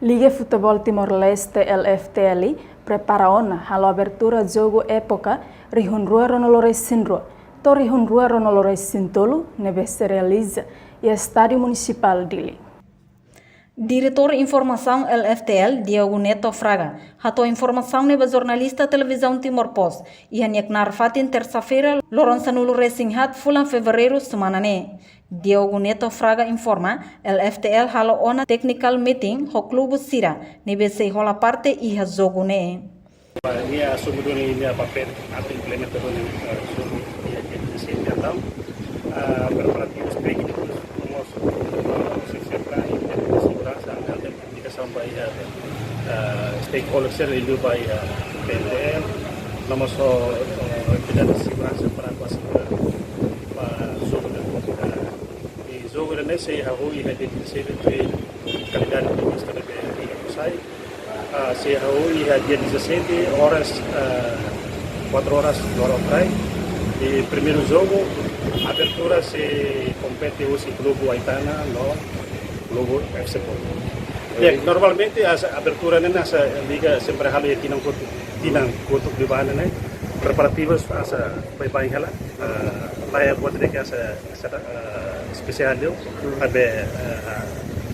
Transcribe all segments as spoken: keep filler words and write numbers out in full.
Liga Futeból Timor-Leste, L F T L, prepara ona halo abertura jogu époka rihun rua ruanulu-resin-rua to'o rihun rua ruanulu-resin-tolu ne'ebé sei realiza iha Estádiu Munisipál Dili. Diretór Informasaun L F T L, Diogo Neto Fraga, hato'o informasaun ne'e ba jornalista Televizaun Timor Post iha nia knaar fatin, tersa-feira, loron sanulu-resin-haat fulan Fevereiru semana ne'e. Diogo Neto Fraga informa, L F T L halo ona technical meeting ho klube sira ne'ebé sei hola parte iha jogu ne'e. Nia asume duni nia papél atu implementa duni, eh, jogu iha dia dezassete, entaun, eh, preparativus téknikus, no mós, eh, sei serve iha termus de seguransa, entaun, komunikasaun ba iha, eh, stakeholders sira, liuliu ba iha P N T L, no mós, eh, entidade de segurança para atu asegura ba jogu ne'e. Eh, i jogu ne'e sei hahú iha dia dezassete, tuir kalendáriu prevista ne'ebé iha kusai. Ah, sei hahú iha dia dezassete, oras, ah, quatro horas, loron rai. I primeiru jogu, abertura sei kompete husi Klube Aitana no Klube F C Porto. Bem, normalmente hanesan abertura ne'e hanesan liga sempre halo iha tinan kotuk, tinan kotuk liubá ne'e. Preparativus hanesan baibain hela. Ah, laiha buat ida ke hanesan, hanesan, ah, espesiál liu. Maibé, ah,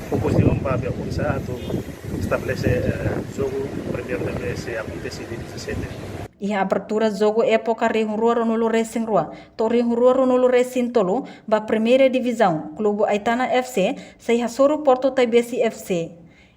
fokus liu ba be oinsá atu estabelese, eh, jogu primeiru ne'ebé sei akontese dia dezassete. Iha abertura jogu époka rihun rua ruanulu-resin-rua to'o rihun rua ruanulu-resin-tolu ba Primeira Divizaun, Klube Aitana F C sei hasoru Porto Taibesi F C.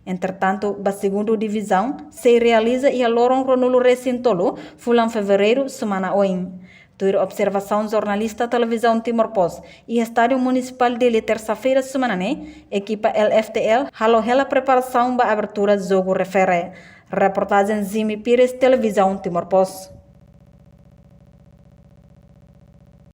Entretantu, ba Segundu Divizaun sei realiza iha loron ruanulu-resin-tolu fulan Fevereiru semana oin. Tuir observasaun jornalista Televizaun Timor Post iha Estádiu Munisipál Dili, tersa-feira semana ne'e, ekipa L F T L halo hela preparasaun ba abertura jogu refere. Reportajen Jimmy Pires, Televizaun Timor Post.